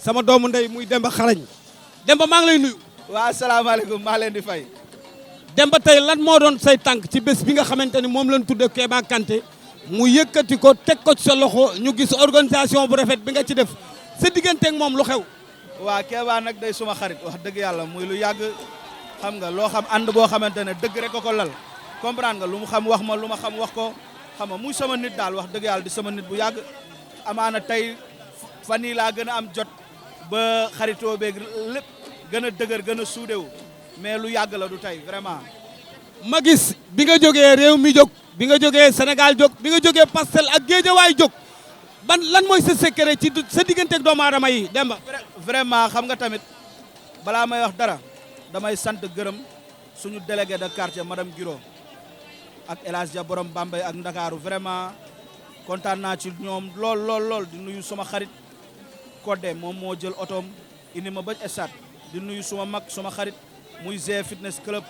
sama doomu ndey muy Demba xarañ Demba maa ngi lay nuyu. waaw asalaamaaleykum maa leen di fay. Demba tey lan moo doon say tànk ci bés bi nga xamante ni moom lañ tuddee Kéba Kanté mu yëkkati ko teg ko ci sa loxo ñu gis organisation bu rafet bi nga ci def sa digganteeg moom lu xew. waa Kéba nag day suma xarit wax dëgg yàlla muy lu yàgg xam nga loo xam ànd boo xamante ne dëgg rek ko lal comprendre nga lu mu xam wax ma lu ma xam wax ko xam nga muy sama nit daal wax dëgg yàlla di sama nit bu yàgg amaana tey fan yii laa gën a am jot ba xaritoo beeg lépp gën a dëgër gën a suudewu mais lu yàgg la du tey vraiment. ma gis bi nga jógee réew mi jóg bi nga jógee Sénégal jóg bi nga jógee Parcelles ak Guédiawaye jóg lan mooy sa secret ci sa digganteeg doomu aadama yi Demba. vraiment xam nga tamit balaa may wax dara damay sant gërëm suñu délégué de quartier madame Giro ak El Hadj Dia borom Bambey ak Ndakaaru vraiment kontaan naa ci ñoom lool di nuyu suma xarit Codé moom moo jël otoom indi ma ba stade di nuyu suma mag suma xarit muy G fitness club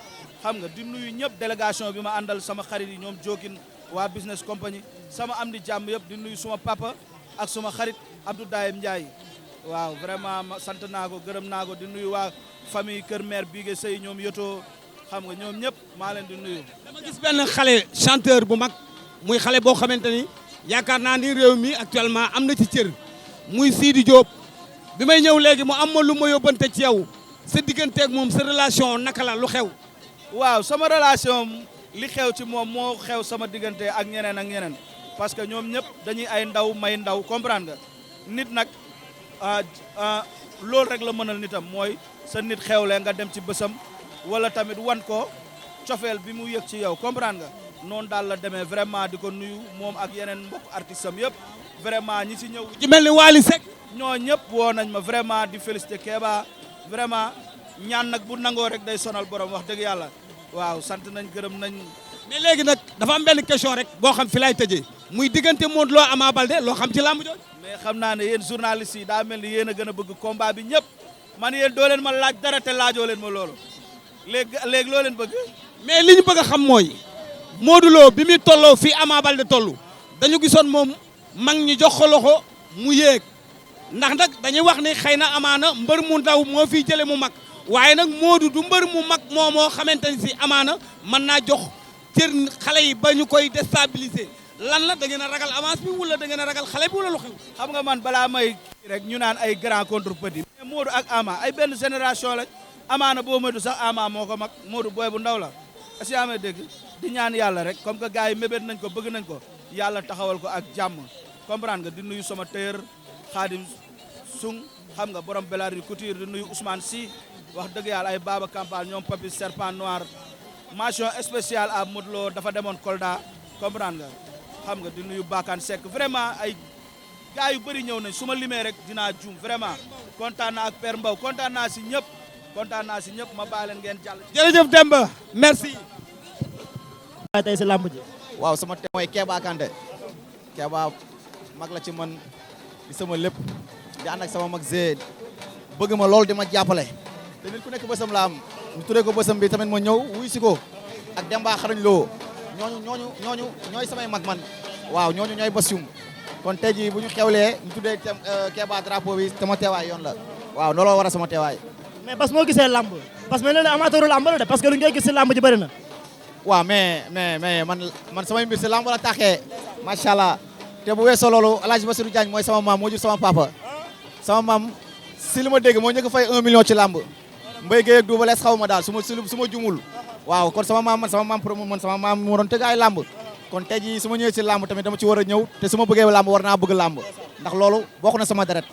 xam nga di nuyu ñëpp délégation bi ma àndal sama xarit yi ñoom Jokin waa business compagnie sama am di jàmm yëpp di nuyu suma papa ak suma xarit Abdou Dayem Ndiaye waaw vraiment sant naa ko gërëm naa ko di nuyu waa famille Kër Mère Bigué Sey ñoom yoto xam nga ñoom ñëpp maa leen di nuyu. dama gis benn xale chanteur bu mag muy xale boo xamante ni yaakaar naa ni réew mi actuellement am na ci cër muy Sidi Diop bi may ñëw léegi mu am ma lu ma yóbbante ci yow sa digganteeg moom sa relation naka la lu xew. waaw sama relation li xew ci moom moo xew sama diggante ak ñeneen ak ñeneen parce que ñoom ñëpp dañuy ay ndaw may ndaw comprendre nga nit nag loolu rek la mënal nitam mooy sa nit xewle nga dem ci bësam wala tamit wan ko cofeel bi mu yëg ci yow comprendre nga noonu daal la demee vraiment di ko nuyu moom ak yeneen mbokk artistes am yëpp vraiment ñi ci ñëw. ci mel ni Wally Seck. ñoo ñëpp woo nañ ma vraiment di féliciter Kéba vraiment ñaan nag bu nangoo rek day sonal borom wax dëgg yàlla waaw sant nañ gërëm nañ. mais léegi nag dafa am benn question rek boo xam fi laay tëjee muy diggante Modou Lo Ama Baldé loo xam ci làmb jooju. mais xam naa ne yéen journalistes yi daa mel ni yéen a gën a bëgg combat bi ñëpp man yéen doo leen ma laaj dara te laajoo leen ma loolu léegi loo leen bëgg. mais li ñu bëgg a xam mooy Modou Lo bi muy tolloo fii Ama Baldé toll dañu gisoon moom mag ñi jox ko loxo mu yéeg ndax nag dañuy wax ni xëy na amaana mbër mu ndaw moo fiy jëlee mu mag waaye nag Modou du mbër mu mag moo xamante ni si amaana mën naa jox cër xale yi ba ñu koy déstabiliser lan la da ngeen a ragal avance bi wala da ngeen a ragal xale bi wala lu xew. xam nga man balaa may rek ñu naan ay grand contre petit. mais Modou ak Ama ay benn génération lañ amaana boo moytu sax Ama moo ko mag Modou booy bu ndaw la est-ce que yaa may dégg di ñaan yàlla rek comme que gars yi mébét nañ ko bëgg nañ ko yàlla taxawal ko ak jàmm comprendre nga di nuyu sama tailleur Khadim Sung xam nga borom Belari Couture di nuyu Ousmane Sy wax dëgg yàlla ay Baba Kampal ñoom Papis Serpent Noir mention spéciale à Modou Lo dafa demoon Kolda comprendre nga xam nga di nuyu Bakane Seck vraiment ay gars yu bëri ñëw nañ su ma limee rek dinaa juum vraiment kontaan naa ak Père Mbaw kontaan naa si ñëpp ma bàyyi leen ngeen jàll. jërëjëf Demba merci. waaye tey si làmb ji. waaw sama te mooy Kéba Kanté Kéba mag la ci man di sama lépp di ànd ak sama mag Zé bëgg ma lool di ma jàppale te nit ku nekk bësam la am ñu turee ko bësam bi tamit ma ñëw wuy si ko ak Demba xarañ loo ñooñu ñooy samay mag man waaw ñooñu ñooy bës yum kon tey jii bu ñu xewlee ñu tuddee Kéba drapeau bi sama teewaay yoon la waaw looloo war a sama teewaay. mais bas moo gisee làmb parce que mel na ne amateuru làmb la de parce que lu ngay gis si làmb ji bëri na. waaw mais man samay mbir si lamb la taxee macha allah te bu weesoo loolu El Hadj Bassirou Diagne mooy sama maam moo jur sama papa sama maam si li ma dégg moo njëkk fay 1 million ci lamb Mbaye Guèye ak Double Less xaw ma daal su ma jumul waaw kon sama maam pour man sama maam moo doon tëgg ay lamb kon tey jii su ma ñëwee si lamb tamit dama ci war a ñëw te su ma bëggee lamb war naa bëgg lamb ndax loolu bokk na sama deret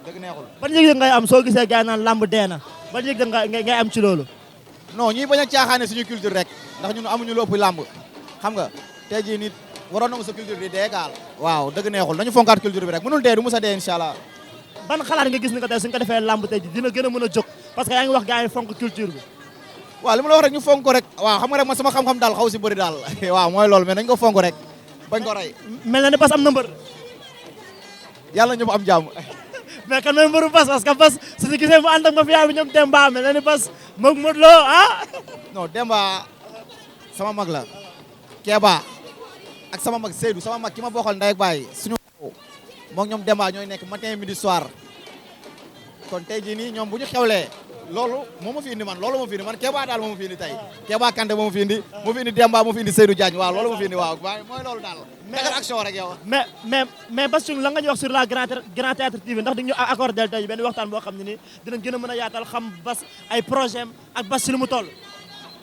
dëgg neexul. ban yëg ngay am soo gisee gars yi naan lamb dee na ban yëg ngay am ci loolu. non ñuy bañ a caaxaane suñu culture rek ndax ñun amuñu lu ëpp làmb xam nga tey jii nit waroon na sa culture di dee gaal waaw dëgg neexul nañu fonkaat culture bi rek mënul dee du mës a dee incha allah. ban xalaat nga gis ni ko tey suñ ko defee làmb tey ji dina gën a mën a jóg parce que yaa ngi wax gars yi fonk culture bi. waaw li ma la wax rek ñu fonk ko rek waaw xam nga rek man sama xam-xam daal xaw si bëri daal waaw mooy loolu mais nañ ko fonk rek bañ ko rey. mel na ni Bass am na mbër. yàlla ñëpp am jàmm. mais kan mooy mbëru Bass parce que Bass suñu gisee mu ànd ak mafia bi ñoom Demba mel na ni Bass moom Modou Lo ah. non Demba sama mag la Kéba ak sama mag Seydou sama mag ki ma bokkal ndey ak baay suñu moom ñoom Demba ñooy nekk matin midi soir kon tey jii nii ñoom bu ñu xewlee loolu moo ma fi indi man loolu moo fi indi man Kéba daal moo ma fi indi tey Kéba Kanté moo ma fi indi Demba moo fi indi Seydou Diagne waaw loolu moo fi indi waaw mooy loolu daal tegal action rek yow mais Bassirou la nga ñu wax sur la Grand Théâtre TV ndax di ñu accordé tey benn waxtaan boo xam ne ni dinañ gën a mën a yaatal xam Bass ay projet ak Bass si lu mu toll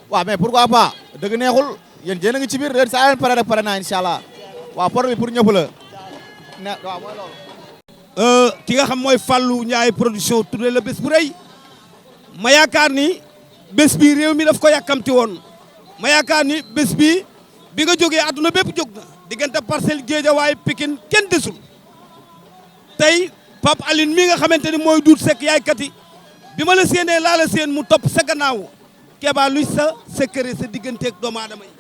waaw mais pourquoi pas dëgg neexul yéen jéen a ngi ci biir ren saa leen pare rek pare naa incha allah waaw por bi pour ñëpp la ne waaw mooy loolu ki nga xam mooy Fallou Ndiaye production tuddee la bés bu rëy ma yaakaar ni bés bi réew mi daf ko yàkkamti woon ma yaakaar ni bés bi nga jógee àdduna bépp jóg na diggante Parcelles Guédiawaye Pikine kenn desul tey Pape Aline mi nga xamante ni mooy duut sekk yaay kati bi ma la séenee laa la séen mu topp sa gannaaw Kéba luy sa secret sa digganteeg doomu aadama yi.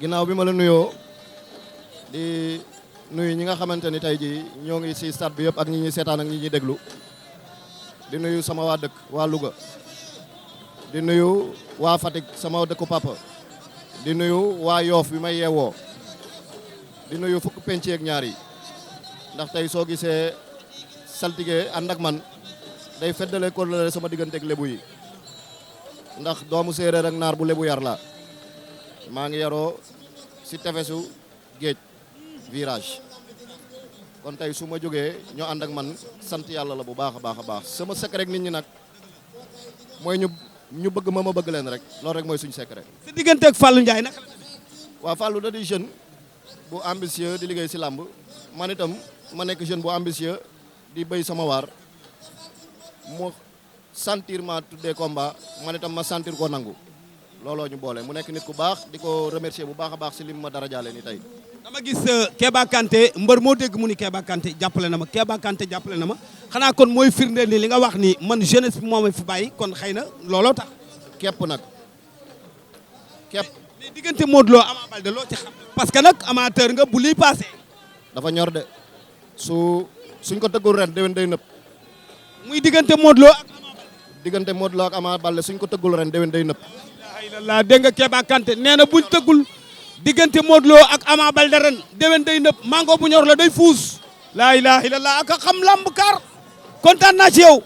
ginnaaw bi ma la nuyoo di nuyu ñi nga xamante ni tey jii ñoo ngi si stade bi yëpp ak ñi ñuy seetaan ak ñi ñuy déglu di nuyu sama waa dëkk waa Louga di nuyu waa Fatick sama dëkku papa di nuyu waa Yoof bi may yeewoo di nuyu fukk penc ak ñaar yi ndax tey soo gisee saltige ànd ak man day feddale kóllëre sama digganteeg lébu yi ndax doomu séeréer ak naar bu lébu yar la maa ngi yaroo si tefesu géej virage kon tey su ma jógee ñoo ànd ak man sant yàlla la bu baax a baax a baax sama secret nit ñi nag mooy ñu bëgg ma bëgg leen rek loolu rek mooy suñu secret. sa digganteeg Fallou Ndiaye naka la. waaw Fallou da di jeune bu ambitieux di liggéey si làmb man itam ma nekk jeune bu ambitieux di béy sama waar mu sentir ma tuddee combat man itam ma sentir ko nangu looloo ñu boole mu nekk nit ku baax di ko remercier bu baax a baax si lim ma dara jaale ni tey. dama gis Kéba Kanté mbër moo dégg mu ni Kéba Kanté jàppale na ma Kéba Kanté jàppale na ma xanaa kon mooy firndeel ni li nga wax ni man jeunesse bi moo ma fi bàyyi kon xëy na looloo tax. képp nag képp. mais diggante Modou Lo Ama Baldé loo ci xam. parce que nag amateur nga bu liy passé. dafa ñor de suñ ko tëggul ren déwén day nëpp. muy diggante Modou Lo ak Ama Baldé. diggante Modou Lo ak Ama Baldé suñ ko tëggul ren déwén day nëpp. la dégg nga Kéba Kanté nee na buñ tëggul diggante Modou Lo ak Ama Baldé ren déwén day nëpp mango bu ñor la day fuus. laa ilaha illallah ak xam lamb kaar kontaan naa ci yow.